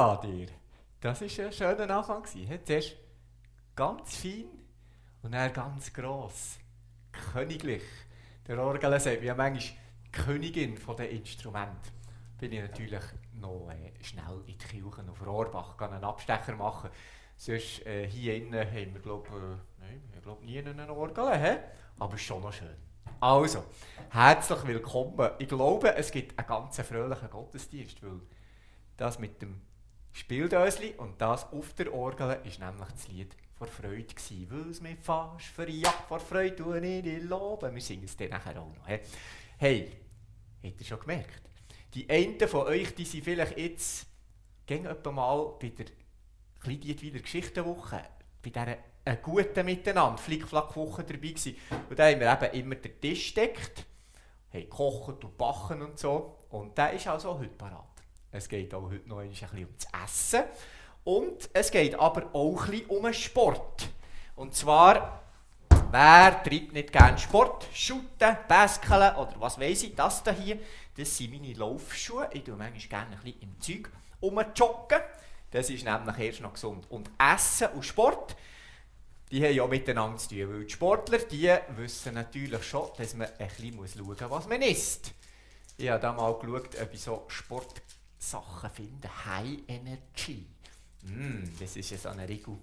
da dir. Das war ein schöner Anfang. Zuerst ganz fein und dann ganz gross. Königlich. Der Orgel sagt ja manchmal Königin der Instrumente. Bin ich natürlich noch schnell in die Kirche auf Rohrbach einen Abstecher machen. Sonst hier innen haben wir glaub nie einen Orgel, aber schon noch schön. Also, herzlich willkommen. Ich glaube, es gibt einen ganz fröhlichen Gottesdienst, weil das mit dem Spieldösli und das auf der Orgel war nämlich das Lied vor Freude gewesen. Weil es mich fast verjagt vor Freude tue ich dich loben. Wir singen es dann nachher auch noch. Hey, habt ihr schon gemerkt? Die einen von euch, die sind vielleicht jetzt gehen etwa mal bei der Kleindietwiler Geschichtenwoche, bei dieser guten Miteinander, Flick-Flack-Woche dabei gewesen. Und da haben wir eben immer den Tisch gedeckt, haben gekocht und backen und so. Und der ist also heute parat. Es geht auch heute noch ein bisschen um das Essen. Und es geht aber auch ein bisschen um den Sport. Und zwar, wer treibt nicht gerne Sport? Shooten, Baskeln oder was weiss ich, das hier, das sind meine Laufschuhe. Ich tue manchmal gerne ein bisschen im Zeug rumjoggen. Das ist nämlich erst noch gesund. Und Essen und Sport, die haben ja miteinander zu tun. Weil die Sportler, die wissen natürlich schon, dass man ein bisschen schauen muss, was man isst. Ich habe da mal geschaut, ob ich so Sportsachen finde. High Energy. Das ist ja so eine Riegel.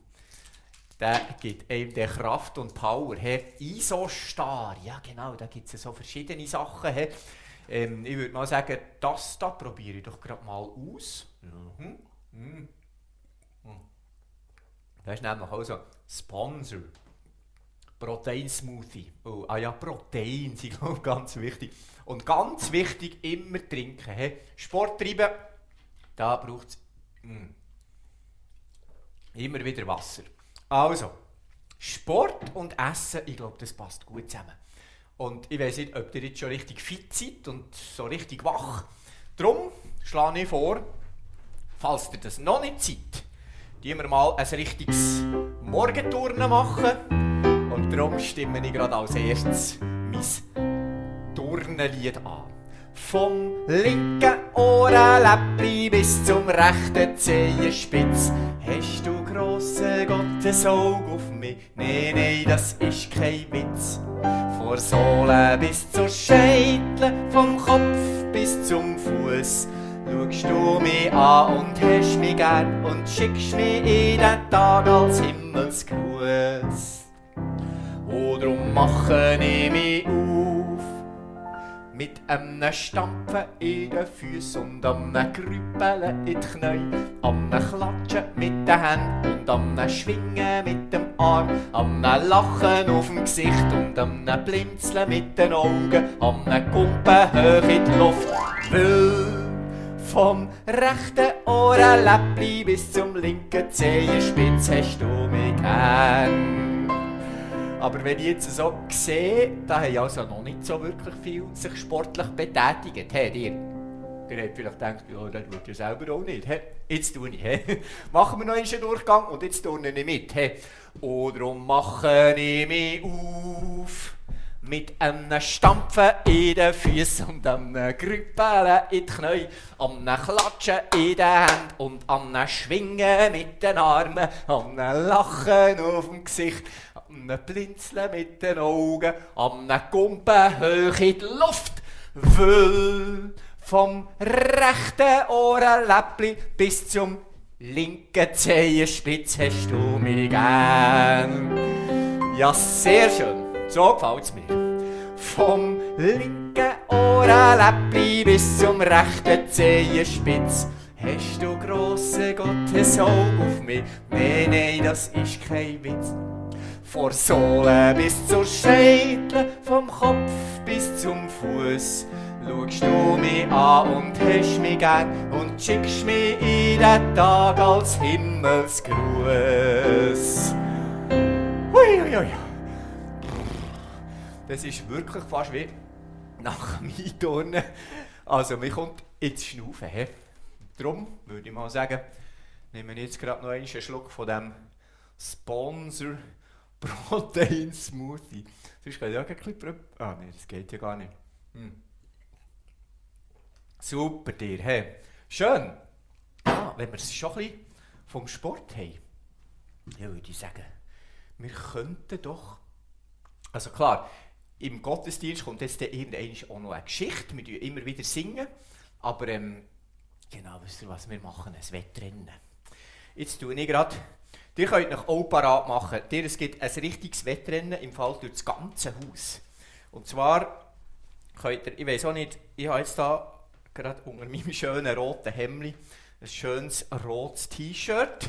Der gibt einem die Kraft und Power. Isostar, ja genau, da gibt es ja so verschiedene Sachen. Ich würde mal sagen, das da probiere ich doch gerade mal aus. Das ist nämlich auch so Sponsor. Protein-Smoothie. Oh, ja, Protein sind ganz wichtig. Und ganz wichtig, immer trinken. Sport treiben, da braucht es immer wieder Wasser. Also, Sport und Essen, ich glaube, das passt gut zusammen. Und ich weiss nicht, ob ihr jetzt schon richtig fit seid und so richtig wach. Darum schlage ich vor, falls ihr das noch nicht seid, wir mal ein richtiges Morgenturnen machen. Und darum stimme ich gerade als erstes mein Turnenlied an. Vom linken Ohrenläppli bis zum rechten Zehenspitz hast du grosse Gottesauge auf mich. Nee, das ist kein Witz. Von Sohle bis zur Scheitel, vom Kopf bis zum Fuß. Schaust du mich an und hast mich gern und schickst mich in den Tag als Himmelsgruß. Und drum mache ich mich auf mit einem Stampfen in den Füßen und einem Grüppeln in die Knie, am Klatschen mit den Händen und am Schwingen mit dem Arm, am Lachen auf dem Gesicht und am Blinzeln mit den Augen, am Kumpen hoch in die Luft. Weil vom rechten Ohrenläppli bis zum linken Zehenspitz hast du mich gern. Aber wenn ich jetzt so sehe, da haben also noch nicht so wirklich viel sich sportlich betätigt. Ihr habt vielleicht gedacht, ja, das tut ihr selber auch nicht. Jetzt tue ich. Machen wir noch einen Durchgang und jetzt turne ich mit. Und darum mache ich mich auf mit einem Stampfen in den Füßen und einem Grüppeln in die Knie, am Klatschen in den Händen und am Schwingen mit den Armen, am Lachen auf dem Gesicht, am Blinzeln mit den Augen, am Kumpen hoch in die Luft, weil vom rechten Ohrenläppli bis zum linken Zehenspitz hast du mich gern. Ja, sehr schön. So gefällt es mir. Vom linken Ohrenläppli bis zum rechten Zehenspitz hast du grosse Gottesauge auf mich. Nee, das ist kein Witz. Von Sohle bis zur Scheitel, vom Kopf bis zum Fuß. Schaust du mich an und hast mich gern und schickst mich in den Tag als Himmelsgruß. Hui. Das ist wirklich fast wie nach dem Einturnen. Also, mir kommt ins Schnaufen. Darum würde ich mal sagen, nehmen wir jetzt gerade noch einen Schluck von dem Sponsor Protein Smoothie. Sonst geht ja kein bisschen. Ah, nein, das geht ja gar nicht. Super dir, Schön. wenn wir es schon ein bisschen vom Sport haben, ja, würde ich sagen, wir könnten doch, also klar, im Gottesdienst kommt jetzt irgendwann auch noch eine Geschichte, wir singen immer wieder, singen, aber genau, wisst ihr, was wir machen? Ein Wettrennen. Jetzt tue ich gerade, ihr könnt euch auch parat machen, es gibt ein richtiges Wettrennen im Fall durch das ganze Haus. Und zwar könnt ihr, ich weiss auch nicht, ich habe jetzt da gerade unter meinem schönen roten Hemdli ein schönes rotes T-Shirt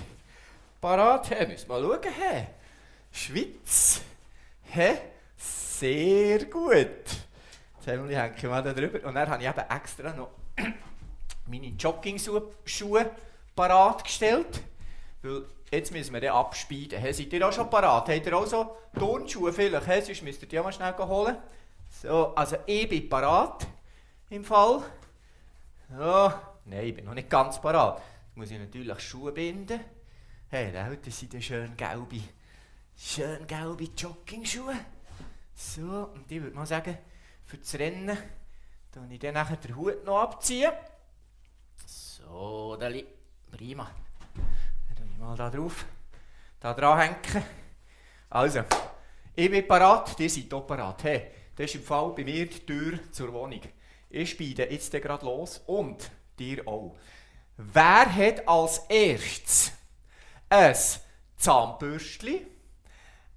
parat. Hey, müssen wir mal schauen. Hey. Schweiz. Hey. Sehr gut. Das Hemdli hänge ich mal da drüber. Und dann habe ich eben extra noch meine Jogging-Schuhe parat gestellt. Weil jetzt müssen wir den abspeiden. Hey, seid ihr auch schon parat? Habt ihr auch so Turnschuhe vielleicht? Hey, sonst müsst ihr die auch mal schnell holen. So, also ich bin parat im Fall. So, nein, ich bin noch nicht ganz parat. Jetzt muss ich natürlich Schuhe binden. Hey, das sind die schön gelbe Jogging-Schuhe. So, und ich würde mal sagen, für das Rennen tue ich dann nachher den Hut noch abziehen. So, Dali, prima. Dann tue ich mal da drauf, da dran hängen. Also, ich bin parat, ihr seid auch parat. Hey, das ist im Fall bei mir die Tür zur Wohnung. Ich spiele jetzt gerade los und dir auch. Wer hat als erstes ein Zahnbürstchen,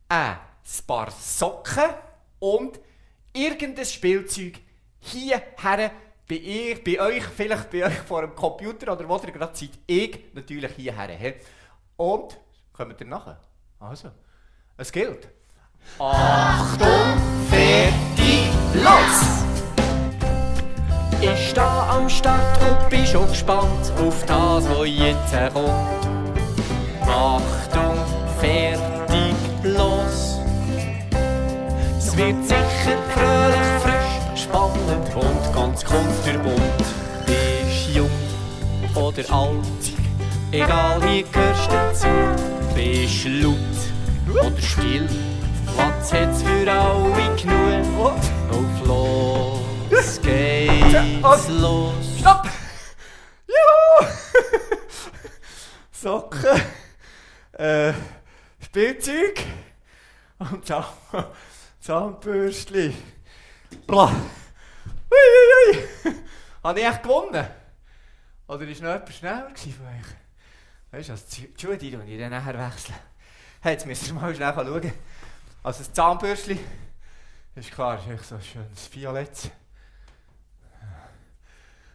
ein paar Socken und irgendein Spielzeug hierher bei euch, vielleicht bei euch vor dem Computer oder wo ihr gerade seid, ich natürlich hierher. Und, kommt ihr nachher? Also, es gilt. Achtung, fertig, los! Ich stehe am Start und bin schon gespannt auf das, was jetzt kommt. Achtung, fertig, los! Es wird sicher fröhlich, frisch, spannend und ganz kunterbunt. Bist jung oder alt, egal, hier gehörst du dazu. Bist laut oder still, Platz hat's für alle genug. Auf los geht's, los! Stopp! Juhu! Socken, Spielzeug und Zahnbürstchen. Blah! Uiuiui! Habe ich echt gewonnen? Oder war noch jemand schneller von euch? Weißt du, die Schuhe, die ich dann nachher wechseln. Hey, jetzt müsst ihr mal schnell schauen. Also das Zahnbürstchen, ist klar, ist echt so ein schönes Violett.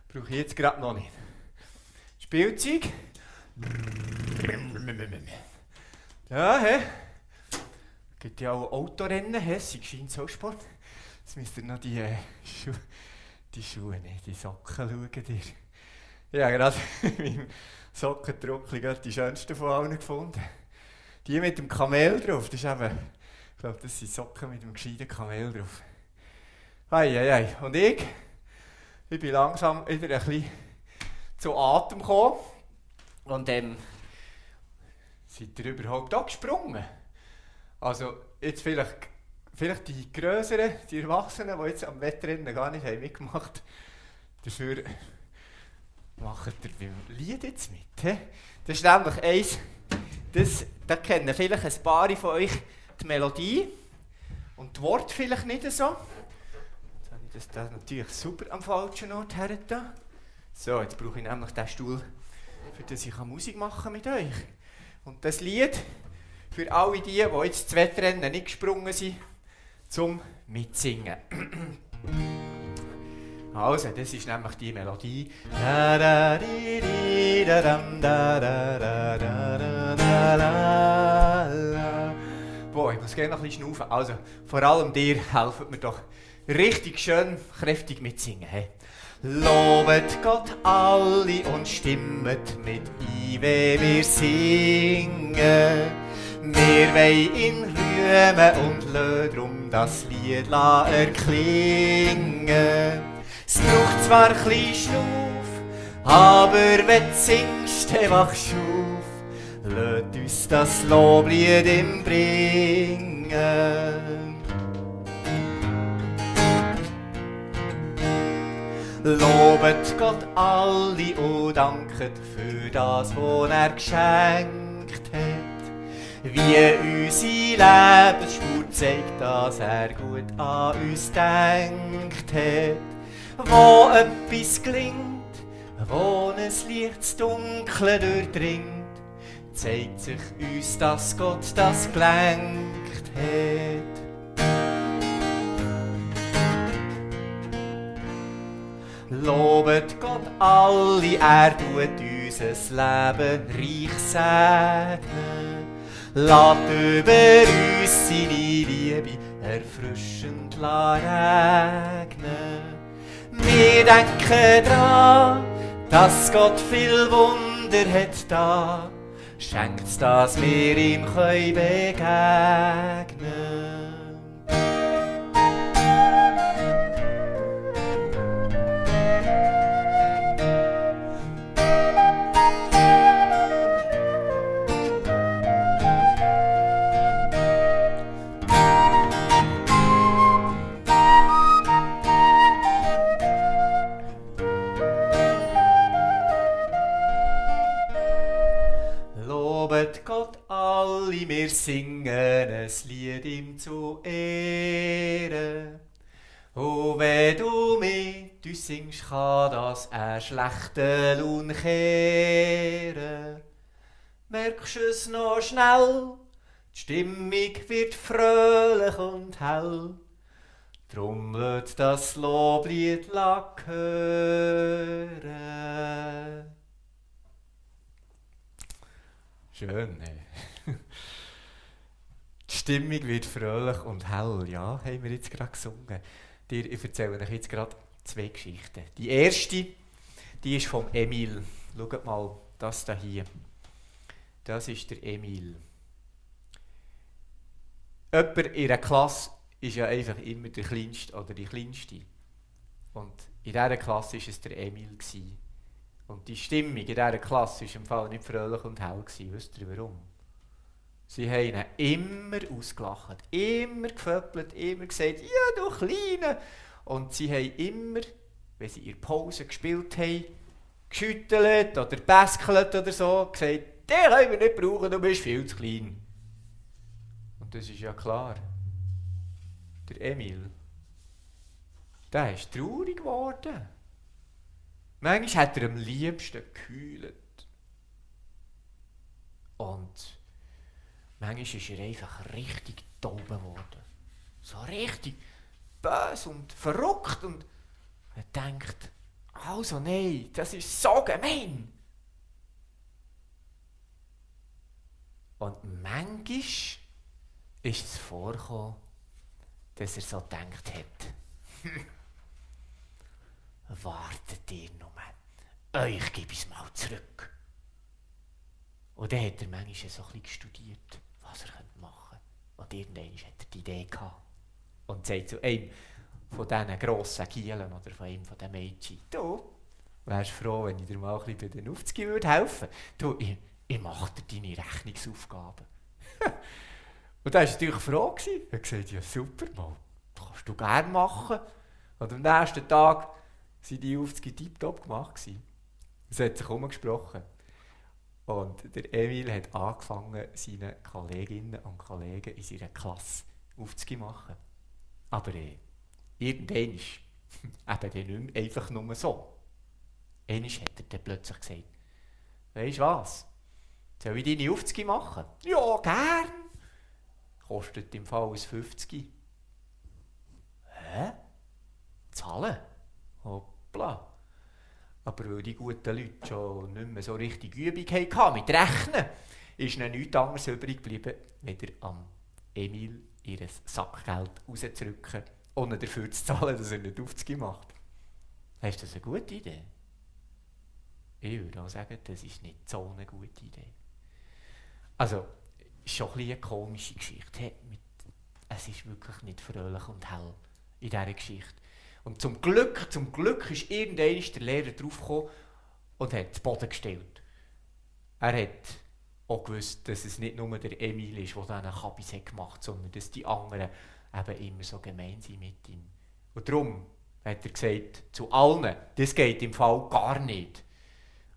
Brauche ich jetzt gerade noch nicht. Spielzeug. Ja, hä? Gibt ja auch Autorennen, hä? Sie scheint so Sport. Jetzt müsst ihr noch die Schuhe, nicht, die Socken schauen. Ich habe gerade in meinem Sockendruckli die schönsten von allen gefunden. Die mit dem Kamel drauf, das ist eben, ich glaube, das sind Socken mit dem gescheiten Kamel drauf. Ei. Und ich bin langsam wieder ein bisschen zu Atem gekommen. Und seid ihr überhaupt auch gesprungen? Also jetzt vielleicht die Größeren, die Erwachsenen, die jetzt am Wettrennen gar nicht mitgemacht haben, dafür macht ihr beim Lied jetzt mit. He? Das ist nämlich eins, da kennen vielleicht ein paar von euch die Melodie und die Worte vielleicht nicht so. Jetzt habe ich das natürlich super am falschen Ort hergetan. So, jetzt brauche ich nämlich diesen Stuhl, für das ich Musik machen mit euch. Und das Lied für alle die jetzt das Wettrennen nicht gesprungen sind, zum Mitsingen. Also, das ist nämlich die Melodie. Boah, ich muss gerne noch ein bisschen schnaufen. Also, vor allem dir helfen mir doch richtig schön kräftig mitsingen. Hey. Lobet Gott alle und stimmet mit ein, wenn wir singen. Wir wollen ihn rühmen und lassen drum das Lied erklingen. Es braucht zwar ein bisschen Schnuff, aber wenn du singst, dann wachst du auf. Lass uns das Loblied ihm bringen. Lobet Gott alle und danket für das, was er geschenkt hat. Wie unsere Lebensspur zeigt, dass er gut an uns denkt hat. Wo etwas gelingt, wo ein Licht das Dunkle durchdringt, zeigt sich uns, dass Gott das gelenkt hat. Lobet Gott alle, er tut unser Leben reich segnen. Lasst über uns seine Liebe erfrischend regnen. Wir denken daran, dass Gott viel Wunder hat da, schenkt's, dass wir ihm begegnen können. Lobet Gott alle, wir singen ein Lied ihm zu Ehre. Und wenn du mit uns singst, kann das schlechte Laune kehren. Merkst du es noch schnell? Die Stimmung wird fröhlich und hell. Drum lässt das Loblied hören. Schön, ne? Die Stimmung wird fröhlich und hell, ja, haben wir jetzt gerade gesungen. Ich erzähle euch jetzt gerade 2 Geschichten. Die erste, die ist vom Emil. Schaut mal, das da hier. Das ist der Emil. Jemand in einer Klasse ist ja einfach immer der Kleinste oder die Kleinste. Und in dieser Klasse war es der Emil. Und die Stimmung in dieser Klasse war im Fall nicht fröhlich und hell. Wisst ihr warum? Sie haben ihn immer ausgelacht, immer geföppelt, immer gesagt, ja du Kleine. Und sie haben immer, wenn sie in der Pause gespielt haben, geschüttelt oder gebäskelt oder so, gesagt, den können wir nicht brauchen, du bist viel zu klein. Und das ist ja klar. Der Emil, der ist traurig geworden. Manchmal hat er am liebsten geheult. Und manchmal ist er einfach richtig taub geworden. So richtig böse und verrückt. Und er denkt, also nein, das ist so gemein. Und manchmal ist es vorgekommen, dass er so gedacht hat. Wartet ihr nur, euch gebe ich es mal zurück. Und dann hat er manchmal so ein bisschen studiert, was er machen könnte. Und irgendwann hat er die Idee gehabt. Und sagt zu einem von diesen grossen Kielen oder von einem von den Mädchen, du, wärst froh, wenn ich dir mal ein bisschen bei den Aufzügen helfen würde. Du, ich mache dir deine Rechnungsaufgaben. Und da war natürlich froh. Er hat gesagt, ja super, mal, das kannst du gerne machen. Und am nächsten Tag waren die Aufzüge tiptop gemacht. Es hat sich herumgesprochen. Und der Emil hat angefangen, seine Kolleginnen und Kollegen in seiner Klasse Aufzüge machen. Aber irgendwann ist eben nicht mehr einfach nur so. Einmal hat er dann plötzlich gesagt, weisst du was, soll ich deine Aufzüge machen? Ja, gern. Kostet im Fall 50. Hä? Zahlen? Hoppla. Aber weil die guten Leute schon nicht mehr so richtig Übung hatten mit Rechnen, ist ihnen nichts anderes übrig geblieben, weder am Emil ihr Sackgeld rauszurücken, ohne dafür zu zahlen, dass er nicht Aufzüge macht. Ist das eine gute Idee? Ich würde auch sagen, das ist nicht so eine gute Idee. Also, ist schon ein bisschen eine komische Geschichte. Es ist wirklich nicht fröhlich und hell in dieser Geschichte. Und zum Glück ist irgendwann der Lehrer draufgekommen und hat den Boden gestellt. Er hat auch gewusst, dass es nicht nur der Emil ist, der diesen Kabis gemacht hat, sondern dass die anderen eben immer so gemein sind mit ihm. Und darum hat er gesagt, zu allen, das geht im Fall gar nicht.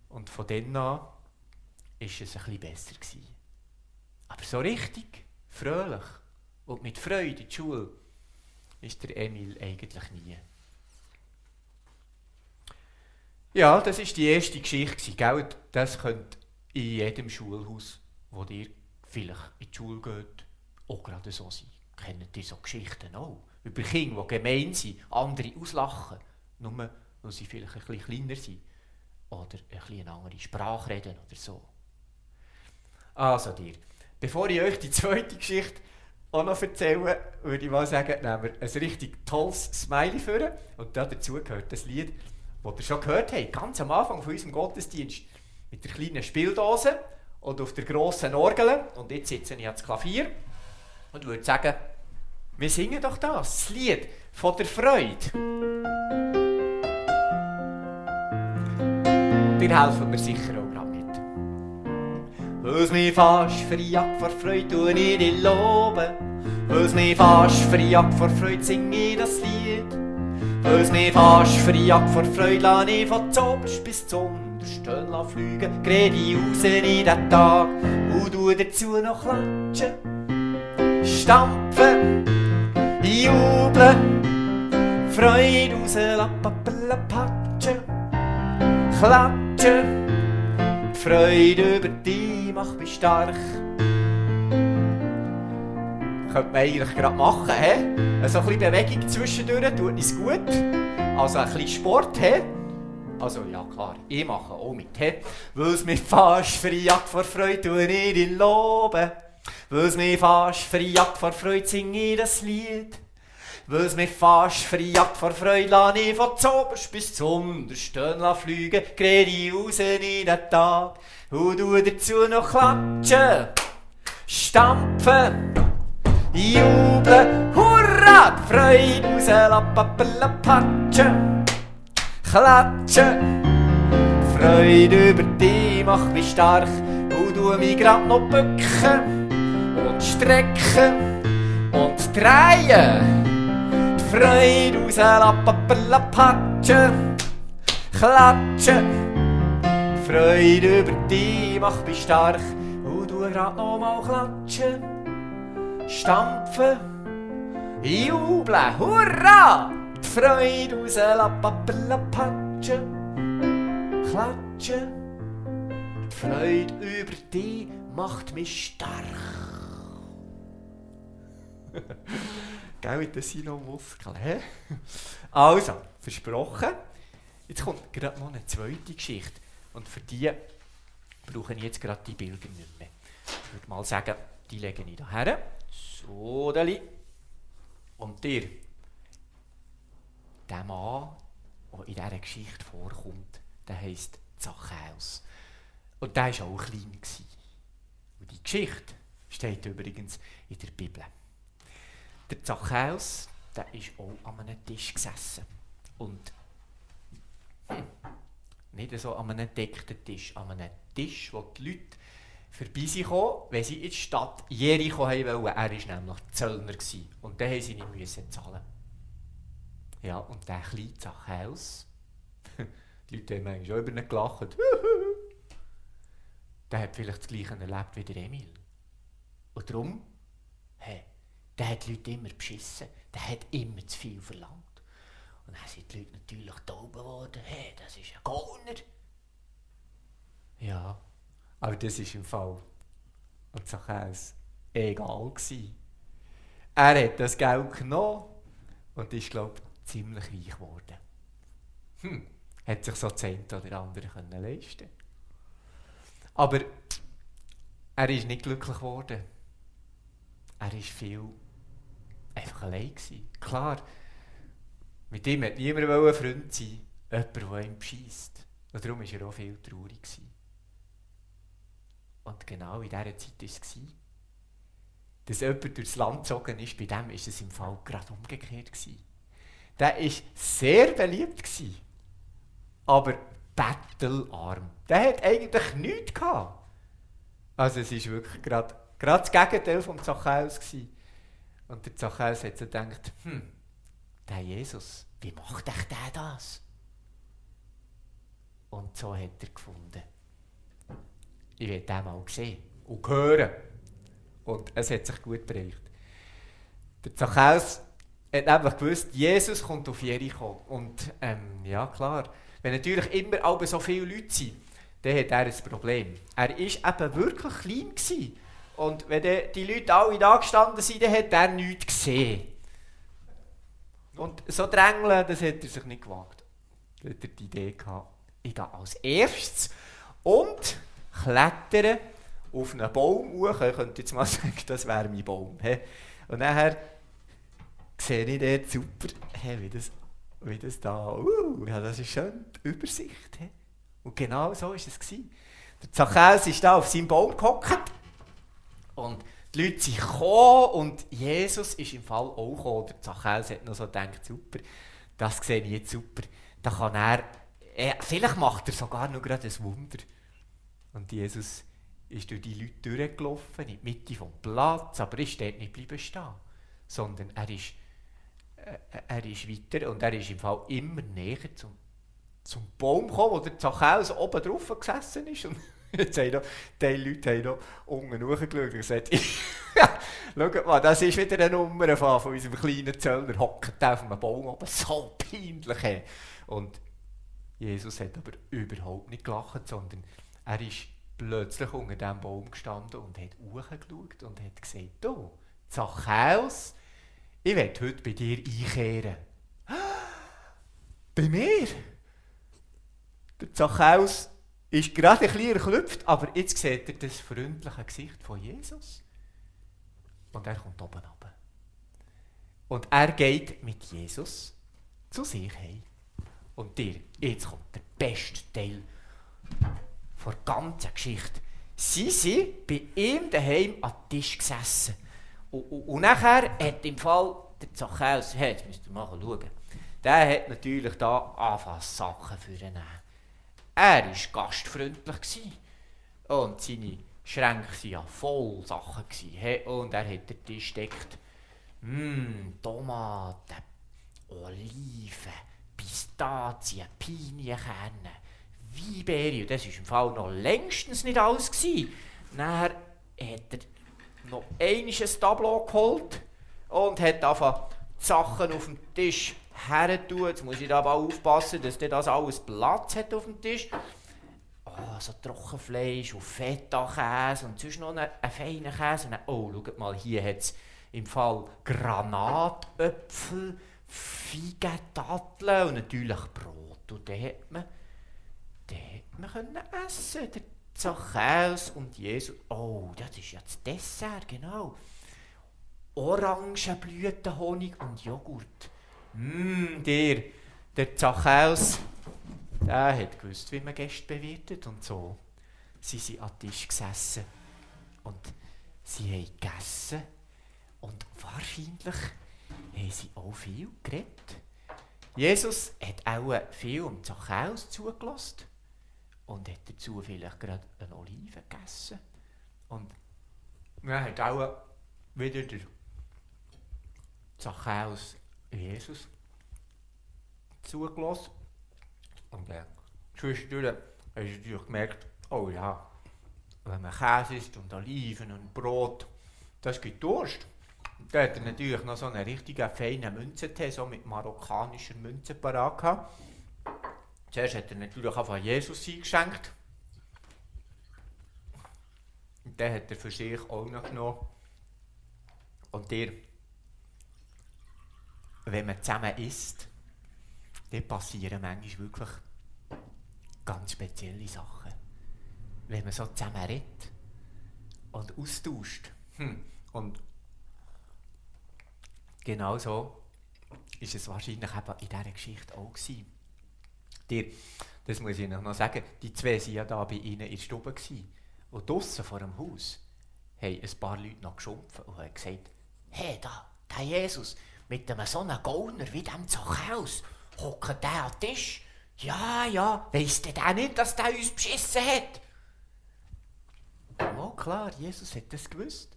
Und von dann an war es ein bisschen besser gewesen. Aber so richtig fröhlich und mit Freude in die Schule ist der Emil eigentlich nie. Ja, das war die erste Geschichte, gell? Das könnte in jedem Schulhaus, wo ihr vielleicht in die Schule geht, auch gerade so sein. Kennt ihr so Geschichten auch? Über Kinder, die gemein sind, andere auslachen, nur weil sie vielleicht ein bisschen kleiner sind oder ein bisschen eine andere Sprache reden oder so. Also dir, bevor ich euch die zweite Geschichte auch noch erzähle, würde ich mal sagen, nehmen wir ein richtig tolles Smiley vor. Und dazu gehört das Lied, das ihr schon gehört habt, ganz am Anfang von unserem Gottesdienst, mit der kleinen Spieldose und auf der grossen Orgel. Und jetzt sitze ich ans Klavier und würde sagen, wir singen doch das Lied von der Freude. Und ihr helfen mir sicher auch gerade mit. Weil's mich fast verjagt vor Freude, tue ich dich loben. Weil's mich fast verjagt vor Freude, sing ich das Lied. Weil's mich fast verjagt vor Freude, lass ich von Zoberst bis zum Unterstehen fliegen. Geh ich raus in den Tag und du dazu noch klatschen. Stampfen, jubeln, Freude raus, patschen, klatschen. Die Freude über dich macht mich stark. Könnte man eigentlich gerade machen, he? So ein bisschen Bewegung zwischendurch tut uns gut. Also ein bisschen Sport, he? Also ja klar, ich mache auch mit, he? Weil's mich fast verjagt vor Freude, tue ich dich loben. Weil's mich fast verjagt vor Freude, sing ich das Lied. Weil's mich fast verjagt vor Freude, lass ich von Zoberst bis zum Unterstehen fliegen. Geh ich raus in den Tag und du dazu noch klatschen, stampfen, jubeln, hurra, die Freude raus, patschen, klatschen. Die Freude über dich macht mich stark und du mich grad noch bücken und strecken und drehen. Die Freude raus, patschen, klatschen. Die Freude über dich macht mich stark und du grad noch mal klatschen, stampfen, jubeln, hurra! Die Freude raus, patschen, klatschen. Die Freude über dich macht mich stark. Gell, das sind noch Muskeln, hä? Also, versprochen. Jetzt kommt gerade noch eine zweite Geschichte. Und für die brauche ich jetzt gerade die Bilder nicht mehr. Ich würde mal sagen, die lege ich hierher. So, Deli. Und dir, der Mann, der in dieser Geschichte vorkommt, der heisst Zachäus. Und der war auch klein. Und die Geschichte steht übrigens in der Bibel. Der Zachäus, der ist auch an einem Tisch gesessen. Und nicht so an einem gedeckten Tisch, an einem Tisch, wo die Leute vorbei sind, wenn sie in die Stadt Jericho wollten. Er war nämlich Zöllner und dann mussten sie nicht zahlen. Ja, und der kleine Zachäus, die Leute haben manchmal schon über ihn gelacht, der hat vielleicht das Gleiche erlebt wie der Emil. Und darum, der hat die Leute immer beschissen, der hat immer zu viel verlangt. Und dann sind die Leute natürlich taub geworden, das ist ein Gauner. Ja, aber das war im Fall an Zachäus egal gewesen. Er hat das Geld genommen und ist, glaube ich, ziemlich reich geworden. Hat sich so das eine oder andere können leisten. Aber er ist nicht glücklich geworden. Er war viel einfach allein gewesen. Klar, mit ihm wollte niemand ein Freund sein, jemand, der ihm bescheisst. Und darum war er auch viel traurig gewesen. Und genau in dieser Zeit war es, dass jemand durchs Land gezogen ist, bei dem war es im Fall gerade umgekehrt gewesen. Der war sehr beliebt gewesen, aber bettelarm. Der hat eigentlich nichts gehabt. Also es war wirklich gerade das Gegenteil vom Zachäus gewesen. Und der Zachäus hat so gedacht, der Jesus, wie macht der das? Und so hat er gefunden. Ich will den mal sehen und hören. Und es hat sich gut bereicht. Der Zachäus hat nämlich gewusst, Jesus kommt auf Jericho. Und ja klar, wenn natürlich immer aber so viele Leute sind, dann hat er ein Problem. Er war eben wirklich klein gewesen. Und wenn die Leute alle da gestanden sind, dann hat er nichts gesehen. Und so drängeln, das hat er sich nicht gewagt. Da hat er die Idee gehabt, ich gehe als erstes und klettere auf einen Baum hoch. Ich könnte jetzt mal sagen, das wäre mein Baum. Und nachher sehe ich dort super, wie das da, ja, das ist schön, die Übersicht. Und genau so war es. Der Zachäus ist da auf seinem Baum gehockt und die Leute sind gekommen und Jesus ist im Fall auch gekommen. Der Zachäus hat noch so gedacht, super, das sehe ich jetzt super. Da kann vielleicht macht er sogar noch gerade ein Wunder. Und Jesus ist durch die Leute durchgelaufen, in die Mitte des Platzes, aber er ist dort nicht bleiben stehen, sondern er ist weiter und er ist im Fall immer näher zum Baum gekommen, wo der Zachäus oben drauf gesessen ist. Und jetzt haben die Leute haben noch unten hochgeschaut und gesagt, schaut mal, das ist wieder eine Nummer von unserem kleinen Zöllner, hockt auf einem Baum oben, so peinlich. Und Jesus hat aber überhaupt nicht gelacht, sondern er ist plötzlich unter diesem Baum gestanden und hat hochgeschaut und hat gesagt, du, Zachäus, ich werde heute bei dir einkehren. Bei mir? Der Zachäus ist gerade ein bisschen erklüpft, aber jetzt sieht er das freundliche Gesicht von Jesus. Und er kommt oben runter. Und er geht mit Jesus zu sich heim. Und jetzt kommt der beste Teil der ganzen Geschichte. Sie sind bei ihm daheim an den Tisch gesessen. Und nachher hat im Fall der Zachäus, jetzt müsst ihr mal schauen, der hat natürlich da Anfasssachen für ihn nehmen. Er war gastfreundlich und seine Schränke waren ja voll Sachen. Und er hat den Tisch gedeckt. Tomaten, Oliven, Pistazien, Pinienkerne, Weinbeere. Und das war im Fall noch längstens nicht alles. Nachher hat er noch einmal ein Tableau geholt und hat angefangen, die Sachen auf dem Tisch herzutun. Jetzt muss ich da aber aufpassen, dass das alles Platz hat auf dem Tisch. So Trockenfleisch und Feta-Käse und sonst noch einen feinen Käse. Und dann, schaut mal, hier hat es im Fall Granatäpfel, Feigentatteln und natürlich Brot. Und den hat man können essen. Der Zachäus und Jesus. Oh, das ist ja das Dessert, genau. Orangenblütenhonig und Joghurt. Der Zachäus, der hat gewusst, wie man Gäste bewirtet und so. Sie sind an den Tisch gesessen und sie haben gegessen und wahrscheinlich haben sie auch viel geredet. Jesus hat auch viel um Zachäus zugelassen und hat dazu vielleicht gerade eine Olive gegessen. Und er hat auch wieder der Zachäus Jesus zugelassen. Und zwischendurch hast du natürlich gemerkt, oh ja, wenn man Käse isst und Oliven und Brot, das gibt Durst. Und da hat er natürlich noch so einen richtigen feinen Münzentee, so mit marokkanischer Münze parat gehabt. Zuerst hat er natürlich auch von Jesus eingeschenkt. Und den hat er für sich auch noch genommen. Und wenn man zusammen isst, dann passieren manchmal wirklich ganz spezielle Sachen. Wenn man so zusammen redet und austauscht. Und genau so ist es wahrscheinlich eben in dieser Geschichte auch gewesen. Das muss ich noch sagen, die zwei waren ja da bei ihnen in der Stube. Und draussen vor dem Haus haben ein paar Leute noch geschumpft und haben gesagt, hey, der Jesus, mit einem so einem Gauner wie dem Zachäus, hockt der an den Tisch? Ja, weiss der nicht, dass der uns beschissen hat? Oh klar, Jesus hat das gewusst.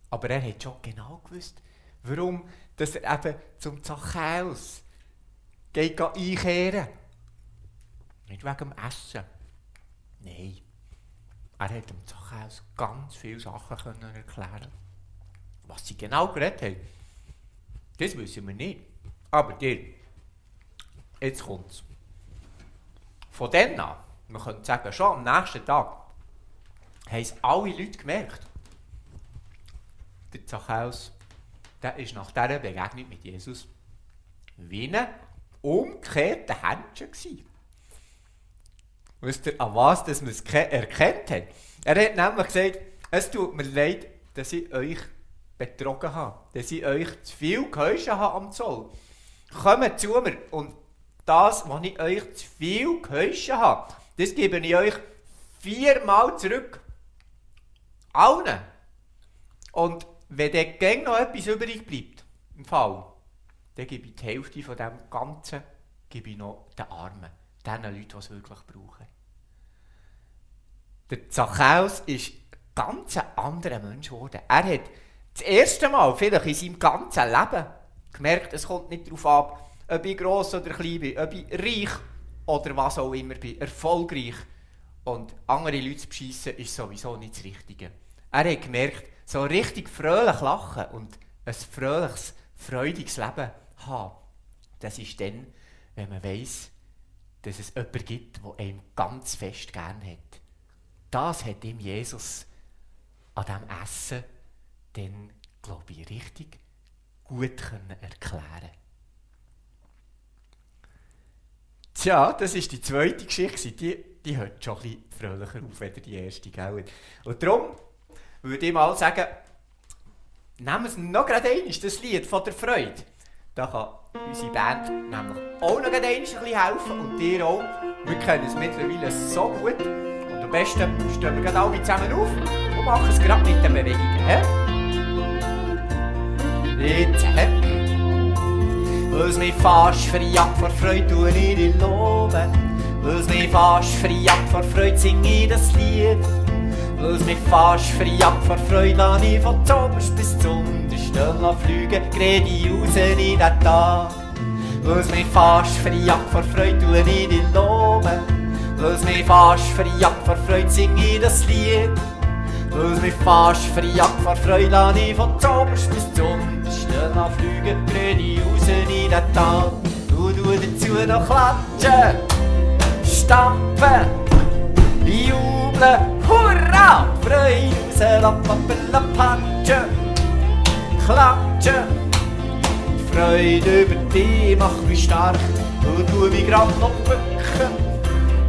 Aber er hat schon genau gewusst, warum dass er eben zum Zachäus geht einkehren. Nicht wegen dem Essen. Nein. Er hat dem Zachäus ganz viele Sachen erklären. Was sie genau geredet haben, das wissen wir nicht. Aber jetzt kommt es. Von dann an, man könnte sagen, schon am nächsten Tag, haben es alle Leute gemerkt. Der Zachäus, der ist nach dieser Begegnung mit Jesus wie ein umgekehrter Händchen gewesen. Wisst ihr, an was dass man es erkannt hat? Er hat nämlich gesagt, es tut mir leid, dass ich euch betrogen habe, dass ich euch zu viel geheuscht habe am Zoll. Kommt zu mir und das, was ich euch zu viel geheuscht habe, das gebe ich euch 4-mal zurück. Allen. Und wenn dann gäng noch etwas übrig bleibt, im Fall, dann gebe ich die Hälfte von dem Ganzen gebe ich noch den Armen, den Leuten, die es wirklich brauchen. Der Zachäus ist ein ganz anderer Mensch geworden. Er hat das erste Mal, vielleicht in seinem ganzen Leben, gemerkt, es kommt nicht darauf ab, ob ich gross oder klein bin, ob ich reich oder was auch immer bin, erfolgreich. Und andere Leute zu beschissen, ist sowieso nicht das Richtige. Er hat gemerkt, so richtig fröhlich lachen und ein fröhliches, freudiges Leben haben, das ist dann, wenn man weiss, dass es jemanden gibt, der einem ganz fest gern hat. Das hat ihm Jesus an diesem Essen dann, glaube ich, richtig gut erklären. Tja, das ist die zweite Geschichte. Die hört schon ein bisschen fröhlicher auf als die erste. Gell? Und darum würde ich mal sagen, nehmen wir noch gerade einmal das Lied von der Freude. Da kann unsere Band nämlich auch noch gerade ein bisschen helfen und dir auch. Wir kennen es mittlerweile so gut. Und am besten stehen wir gerade alle zusammen auf und machen es gerade mit den Bewegungen. Jetzt, weil's mich fast verjagt vor Freude, tue ich dich loben. Weil's mich fast verjagt vor Freude, sing ich das Lied. Weil's mich fast verjagt vor Freude, lass ich von Zoberst bis zum Unterstellen fliegen, grede ich raus in den Tag. Weil's mich fast verjagt vor Freude, tue ich dich loben. Weil's mich fast verjagt vor Freude, sing ich das Lied. Weil's mich fast verjagt vor Freude, lass ich von Zoberst bis zum Unterstellen fliegen, grede ich raus in den Tag. Du dazu noch klatschen, stampfen, jubeln, hurra! Freude raus, klatschen. Freude über dich macht mich stark. Und tu mich grad noch bücken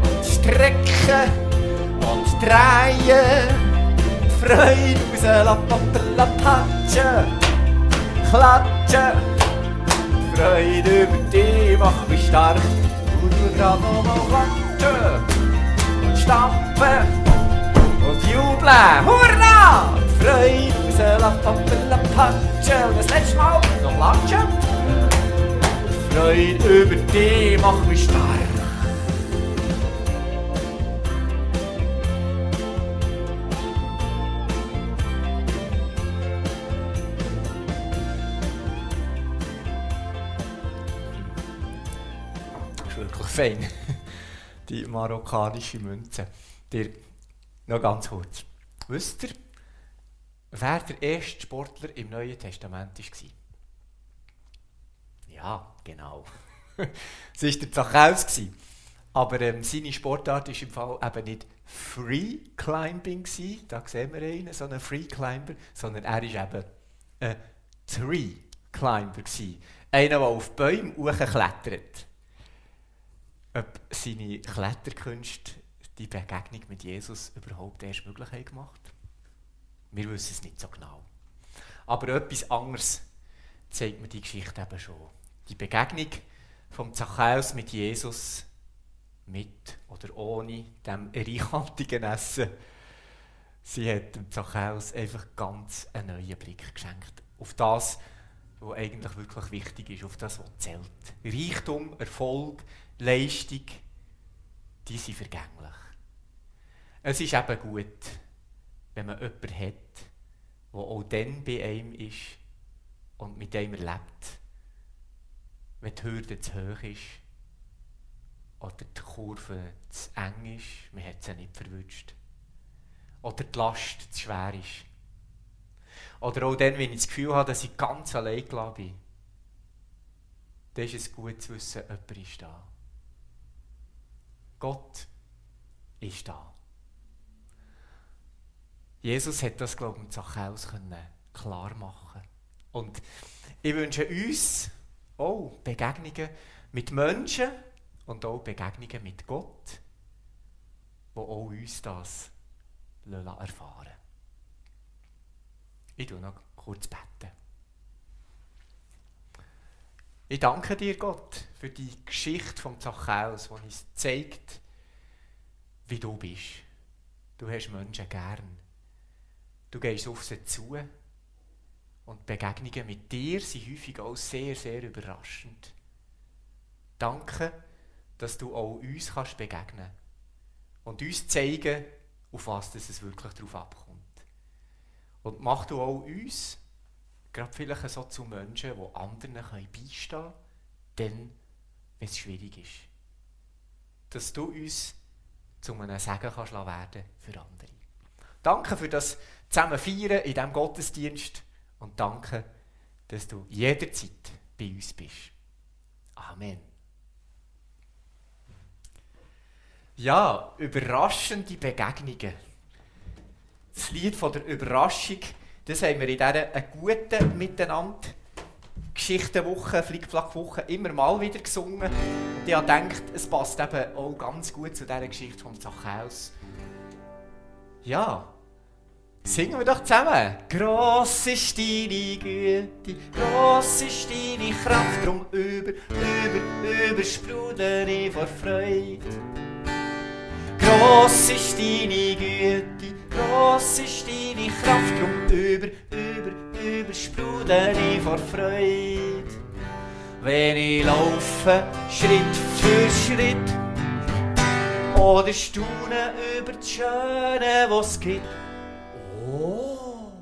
und strecken und drehen. Freude raus, klatschen. Freude über dich macht mich stark. Und tu grad noch klatschen und stampfen und jubeln, hurra! Freude raus, und das letzte Mal noch klatschen. Freude über dich macht mich stark. Das ist wirklich fein. Die marokkanische Münze. Noch ganz kurz. Wisst ihr, wer der erste Sportler im Neuen Testament war? Ja, genau. Es war der Zachäus. Aber seine Sportart war im Fall eben nicht Free Climbing. Da sehen wir einen, so einen Free Climber. Sondern er war eben ein Tree Climber. Einer, der auf Bäume hochklettert. Ob seine Kletterkünste die Begegnung mit Jesus überhaupt erst möglich haben gemacht? Wir wissen es nicht so genau. Aber etwas anderes zeigt mir die Geschichte eben schon. Die Begegnung vom Zachäus mit Jesus, mit oder ohne dem reichhaltigen Essen, sie hat dem Zachäus einfach ganz einen neuen Blick geschenkt. Auf das, was eigentlich wirklich wichtig ist, auf das, was zählt. Reichtum, Erfolg, Leistung, die sind vergänglich. Es ist eben gut, wenn man jemanden hat, der auch dann bei einem ist und mit dem er lebt, wenn die Hürde zu hoch ist oder die Kurve zu eng ist, man hat sie nicht verwünscht. Oder die Last zu schwer ist. Oder auch dann, wenn ich das Gefühl habe, dass ich ganz allein gelassen bin. Dann ist es gut zu wissen, jemand ist da. Gott ist da. Jesus hat das, glaube ich, mit Zachäus klar machen. Und ich wünsche uns auch Begegnungen mit Menschen und auch Begegnungen mit Gott, die auch uns das erfahren lassen. Ich tue noch kurz beten. Ich danke dir, Gott, für die Geschichte von Zachäus, die uns zeigt, wie du bist. Du hast Menschen gern. Du gehst auf sie zu. Und Begegnungen mit dir sind häufig auch sehr, sehr überraschend. Danke, dass du auch uns begegnen kannst und uns zeigen, auf was es wirklich drauf abkommt. Und mach du auch uns, gerade vielleicht so zu Menschen, die anderen beistehen können, dann, wenn es schwierig ist. Dass du uns zu einem Segen kannst werden für andere. Danke für das zusammen Feiern in diesem Gottesdienst und danke, dass du jederzeit bei uns bist. Amen. Ja, überraschende Begegnungen. Das Lied von der Überraschung, das haben wir in dieser guten Miteinander Geschichtenwoche, Flickflackwoche immer mal wieder gesungen. Und ich habe gedacht, es passt eben auch ganz gut zu dieser Geschichte von Zachäus. Ja, singen wir doch zusammen. Gross ist deine Güte, gross ist deine Kraft, drum übersprudel ich vor Freude. Gross ist deine Güte, gross ist deine Kraft, drum übersprudel ich vor Freude. Wenn ich laufe, Schritt für Schritt, oder staune über das Schöne, was es gibt. Oh,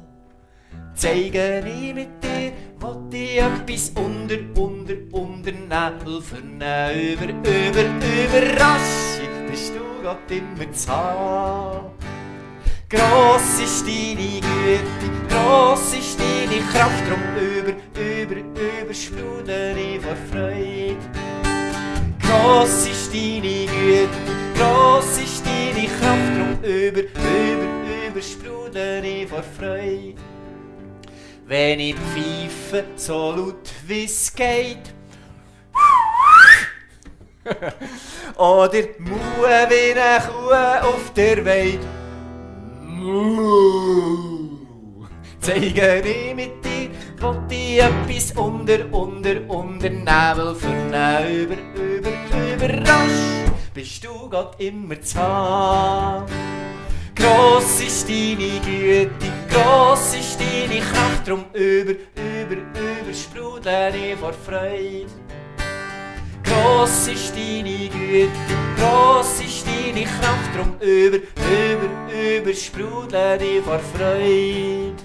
zeige ich mit dir, wollt ich etwas unter Nebel für eine Überraschung, bist du Gott immer zu haben. Gross ist deine Güte, gross ist deine Kraft, drum übersprudel ich vor Freude. Gross ist deine Güte, gross ist deine Kraft, drum übersprudel ich vor Freude. Wenn ich pfeife, so laut wie es geht, oder muhe wie eine Kuh auf der Weide, zeige ich mit dir, wollt ich etwas unter Nebel für eine Überraschung, bist du Gott immer zu haben. Gross ist deine Güte, gross ist deine Kraft, drum übersprudel ich vor Freude. Gross ist deine Güte, gross ist deine Kraft, drum übersprudel ich vor Freude.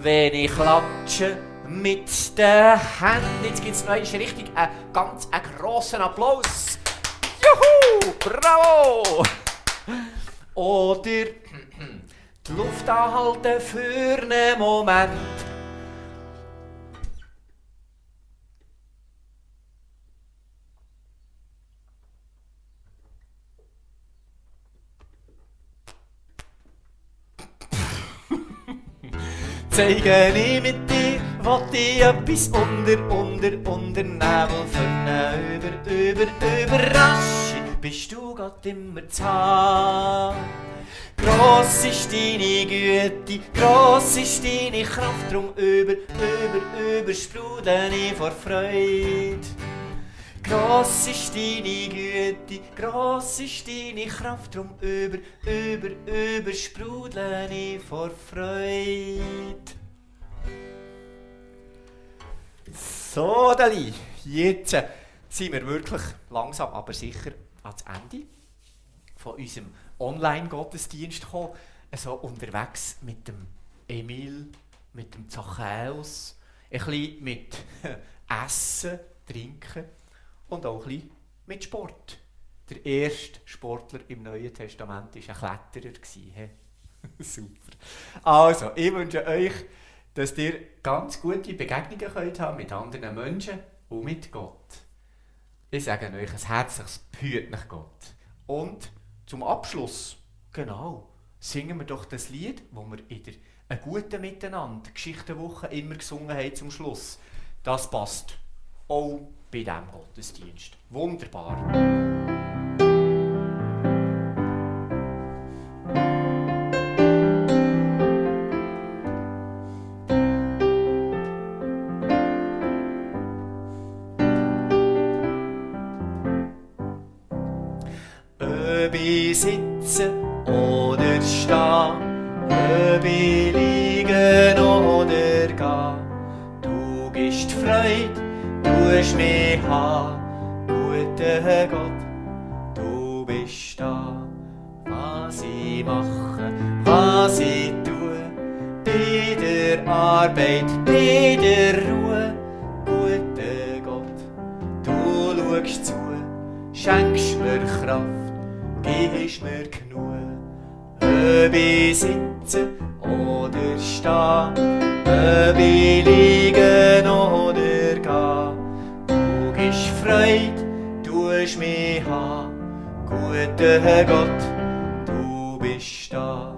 Wenn ich klatsche mit den Händen, jetzt gibt es noch richtig einen ganz grossen Applaus. Juhu, bravo! Oder die Luft anhalten für einen Moment. Zeige ich mit dir, wollt ich etwas unter Nebel für eine Überraschung, bist du Gott immer zu haben. Gross ist deine Güte, gross ist deine Kraft, drum übersprudel ich vor Freude. Gross ist deine Güte, gross ist deine Kraft, drum übersprudel ich vor Freude. So, Dali, jetzt sind wir wirklich langsam, aber sicher ans Ende von unserem Online-Gottesdienst gekommen. Also unterwegs mit dem Emil, mit dem Zachäus, ein bisschen mit Essen, trinken und auch ein bisschen mit Sport. Der erste Sportler im Neuen Testament war ein Kletterer. He? Super. Also, ich wünsche euch, dass ihr ganz gute Begegnungen könnt haben mit anderen Menschen und mit Gott. Ich sage euch ein herzliches Behüt nach Gott. Und zum Abschluss, genau, singen wir doch das Lied, das wir in der «Ein guten Miteinander» Geschichtenwoche immer gesungen haben zum Schluss. Das passt auch bei diesem Gottesdienst. Wunderbar. Ob ich sitze oder stehe, ob ich liege oder gehe, du gibst Freude, tust mich haben, guter Gott, du bist da. Was ich mache, was ich tue, bei der Arbeit, bei der Ruhe, guter Gott, du schaust zu, schenkst mir Kraft, gibst mir genug. Ob ich sitze oder stehe, ob ich liege oder gehe, du gibst Freude, tust mich haben, guter Gott, du bist da.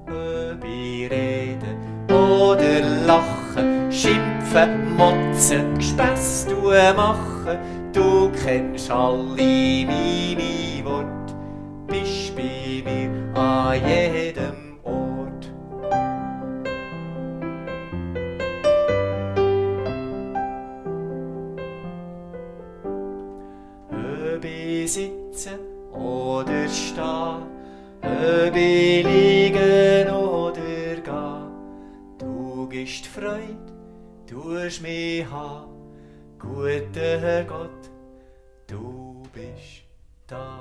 Ob ich rede oder lache, schimpfe, motze, Gespäss mache, du kennst alle meine Worte, bist bei mir an jedem Ort. Ob ich sitze oder stehe, ob ich liege oder gehe, du gibst Freude, tust mich haben, guter Gott, du bist da.